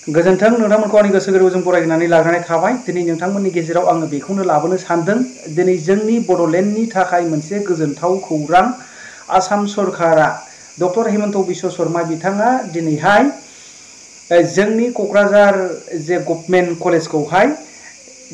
गोजोन्थों नोंथांमोनखौ आंनि गोसो गोरबोजों बरायनानै लाग्रोनाय थाबाय। दिनै नोंथांमोननि गेजेराव आङो बेखौनो लाबोनो सानदों। दिनै जोंनि बड'लेण्डनि थाखाय मोनसे गोजोनथाव खौरां। आसाम सरकारा डक्टर हेमन्त बिश्व शर्मा बिथाङा दिनैहाय जोंनि क'क्राझार जे गभर्नमेन्ट कलेजखौहाय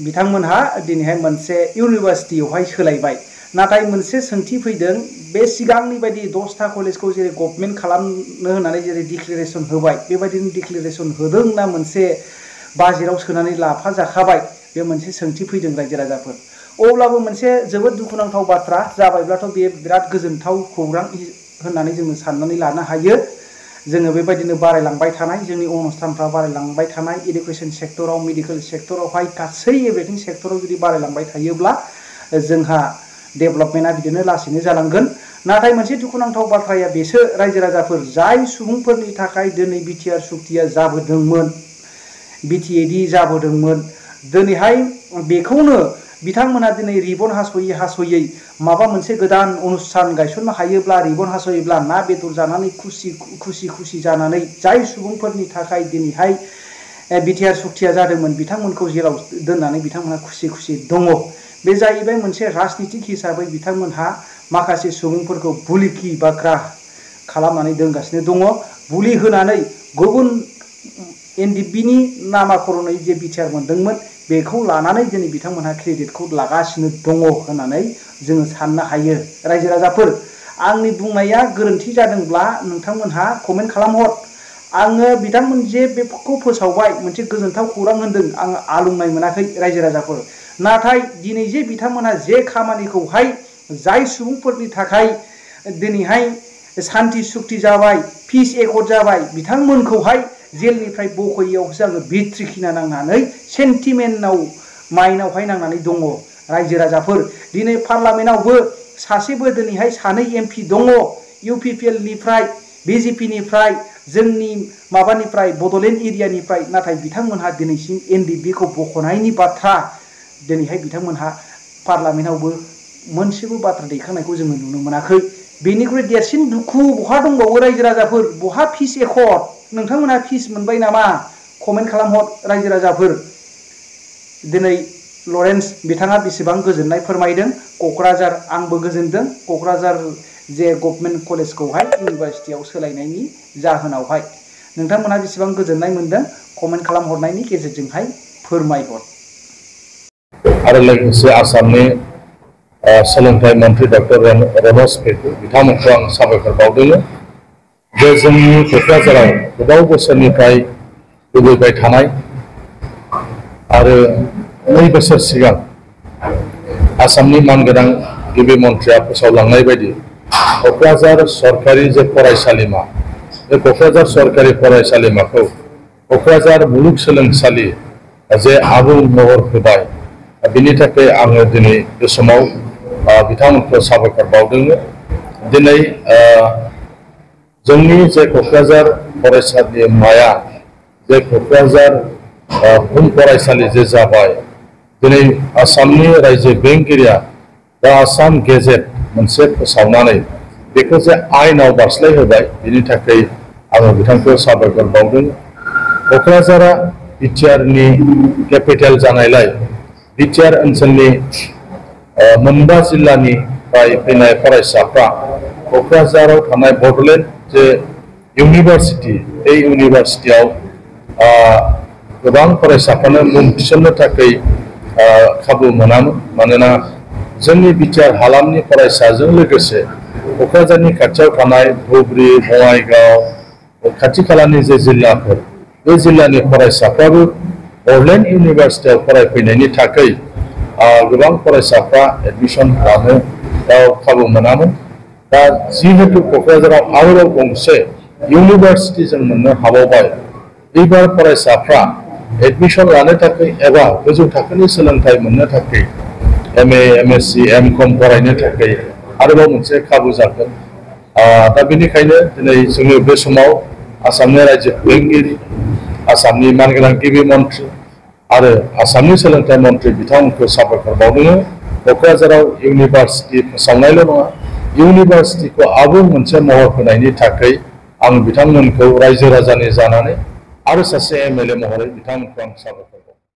बिथांमोनहा दिनैहाय मोनसे इउनिभारसिटियावहाय सोलायबाय। नाथाय मोनसे सोंथि फैदों, बे सिगांनि बायदि 10टा कलेजखौ जेरै गभर्नमेन्ट खालामनो होननानै जेरै डिक्लेरेसन होबाय, बेबायदिनो डिक्लेरेसन होदों ना मोनसे बाजेटआव सोनानै लाफाजाखाबाय, बे मोनसे सोंथि फैदों रायजो राजाफोर। अब्लाबो मोनसे जोबोद दुखुनांथाव बाथ्रा जाबायब्लाथ' बे बिराद गोजोनथाव खौरां होननानै जोङो साननानै लानो हायो। जोङो बेबायदिनो बारायलांबाय थानाय, जोंनि अनुस्थानफ्रा बारायलांबाय थानाय, इडुकेसन सेक्टराव, मेडिकेल सेक्टरावहाय गासै एभ्रिथिं सेक्टराव जुदि बारायलांबाय थायोब्ला जोंहा डेभेलपमेन्टआ बिदिनो लासैनो जालांगोन। नाथाय मोनसे दुखुनांथाव बाथ्राया बेसो रायजो राजाफोर, जाय सुबुंफोरनि थाखाय दिनै बिटिआर सुक्तिया जाबोदोंमोन, बिटिएडि जाबोदोंमोन, दिनैहाय बेखौनो बिथांमोना दिनै रिबन हास'यै माबा मोनसे गोदान अनुस्थान गायसननो हायोब्ला, रिबन हास'योब्ला ना बेदर जानानै खुसि जानानै जाय सुबुंफोरनि थाखाय दिनैहाय बिटिआर सुक्तिया जादोंमोन बिथांमोनखौ जेराव दोननानै बिथांमोनहा खुसि दङ। बे जाहैबाय मोनसे राजनितिक हिसाबै बिथांमोनहा माखासे सुबुंफोरखौ बुलिखि बा ग्राह खालामनानै दोनगासिनो दङ। बुलि होनानै गुबुन एनडिएफबिनि नामाकरनै जे बिटिआर मोनदोंमोन बेखौ लानानै दिनै बिथांमोनहा क्रेडिटखौ लागासिनो दङ होननानै जोङो साननो हायो। रायजो राजाफोर, आंनि बुंनाया गोरोन्थि जादोंब्ला नोंथांमोनहा कमेन्ट खालामहर। आङो बिथांमोन जे बेखौ फोसावबाय, मोनसे गोजोनथाव खौरां होनदों, आङो आलौनाय मोनाखै रायजो राजाफोर। नाथाय दिनै जे बिथांमोनहा जे खामानिखौहाय जाय सुबुंफोरनि थाखाय दिनैहाय सान्ति सुक्ति जाबाय, पिस एकर्ड जाबाय, बिथांमोनखौहाय जेलनिफ्राय बख'यैयावसो आङो बिथ्रिखिना नांनानै सेन्टिमेन्टआव माइनावहाय नांनानै दङ। रायजो राजाफोर, दिनै पार्लामेन्टआवबो सासेबो दिनैहाय सानै एमपि दङ, इउपिपिएलनिफ्राय, बिजेपिनिफ्राय, जोंनि माबानिफ्राय बड'लेण्ड एरियानिफ्राय, नाथाय बिथांमोनहा दिनैसिम एनडिएफबिखौ बख'नायनि बाथ्रा दिनैहाय बिथांमोनहा पार्लामेन्टआवबो मोनसेबो बाथ्रा दैखांनायखौ जोङो नुनो मोनाखै। बेनिख्रुइ देरसिन दुखु बहा दंबावो रायजो राजाफोर? बहा पिस एकर्ड? नोंथांमोनहा पिस मोनबाय नामा? कमेन्ट खालामहर रायजो राजाफोर। दिनै लरेन्स बिथाङा बेसेबां गोजोननाय फोरमायदों। क'क्राझार, आंबो गोजोनदों क'क्राझार जे गभर्नमेन्ट कलेजखौहाय इउनिभारसिटियाव सोलायनायनि जाहोनावहाय। नोंथांमोनहा बेसेबां गोजोननाय मोनदों कमेन्ट खालामहरनायनि गेजेरजोंहाय फोरमायहर। आरो लोगोसे आसामनि सोलोंथाइ मन्त्रि डक्टर रमेश बिथांमोनखौ आं साबायखर बावदों जे जोंनि क'क्राझाराव गोबाव बोसोरनिफ्राय लुबैबाय थानाय आरो 2 बोसोर सिगां आसामनि मानगोनां गिबि मन्थ्रिया फोसावलांनाय बायदि क'क्राझार सरकारि जे फरायसालिमा, बे क'क्राझार सरकारि फरायसालिमाखौ क'क्राझार मुलुगसोलोंसालि जे आबुं महर होबाय, बिनि थाखाय आङो दिनै बे समाव बिथांमोनखौ साबायखर बावदों। दिनै जोंनि जे क'क्राझार फरायसालिमाया जे क'क्राझार बुहुम फरायसालि जे जाबाय, दिनै आसामनि रायजो बेंगिरिया दा आसाम गेजेट मोनसे फोसावनानै बेखौ जे आयेनाव बारस्लायहोबाय, बिनि थाखाय आङो बिथांखौ साबायखर बावदों। क'क्राझारा बिटिआरनि केपिटेल जानायलाय बिटिआर ओनसोलनि 9 जिल्लानिफ्राय फैनाय फरायसाफ्रा क'क्राझाराव थानाय बड'लेण्ड जे इउनिभारसिटि, बे इउनिभारसिटियाव गोबां फरायसाफ्रानो मुं थिसननो थाखाय खाबु मोनामोन। मानोना जोंनि बिटिआर हालामनि फरायसाजों लोगोसे क'क्राझारनि खाथियाव थानाय धुबुरी, बङाइगाव, खाथि खालानि जे जिल्लाफोर, बे जिल्लानि फरायसाफ्राबो बड'लेण्ड इउनिभारसिटियाव फरायफैनायनि थाखाय गोबां फरायसाफ्रा एडमिसन लानो खाबु मोनामोन। दा जिहेतु क'क्राझाराव आरोबाव गंसे इउनिभारसिटि जों मोननो हाबावबाय, एबार फरायसाफ्रा एडमिसन लानो थाखाय एबा गोजौ थाखोनि सोलोंथाइ मोननो थाखाय एमए, एमएससि, एमकम फरायनो थाखाय आरोबाव मोनसे खाबु जागोन। दा बेनिखायनो दिनै जोङो बे समाव आसामनि रायजो बेंगिरि, आसामनि मानगोनां गिबि मन्थ्रि आरो आसामनि सोलोंथाइ मन्थ्रि बिथांमोनखौ साबायखर बावदों। क'क्राझाराव इउनिभारसिटि फोसावनायल' नङा, इउनिभारसिटिखौ आबुं मोनसे महर होनायनि थाखाय आं बिथांमोनखौ रायजो राजानि जानानै आरो सासे MLA महरै बिथांमोनखौ आं साबायखर